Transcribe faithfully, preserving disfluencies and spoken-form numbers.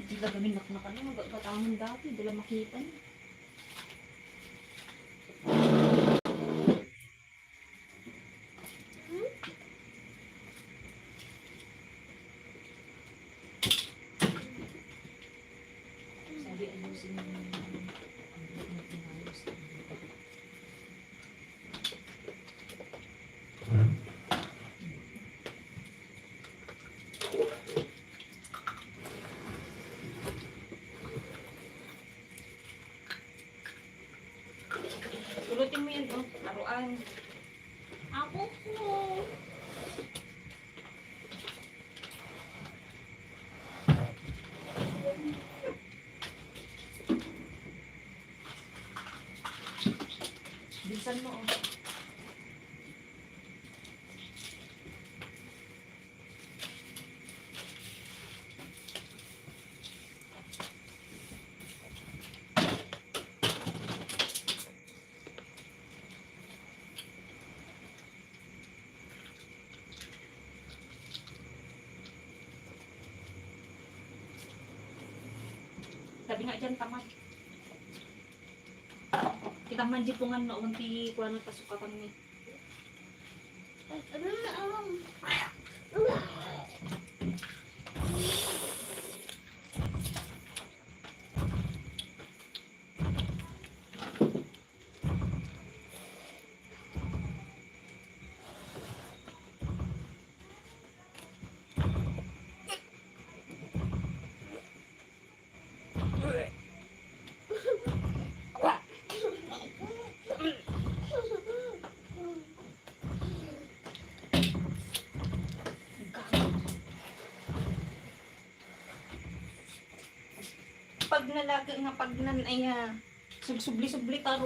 Sila gamin naknakan, ang gagatangan dati, dala makita niya. Sabi, ayusin mo yung ano, ang inayos. Pulutin mo yan, oh. Laruan. Ako po. Bilisan mo, oh. Sabi nga dyan, tamad. Kita man di pungan no, awan ti kuwan, pasukatan ni. Pag nalaga nga pagnan ay, ah, sugsubli-subli taro.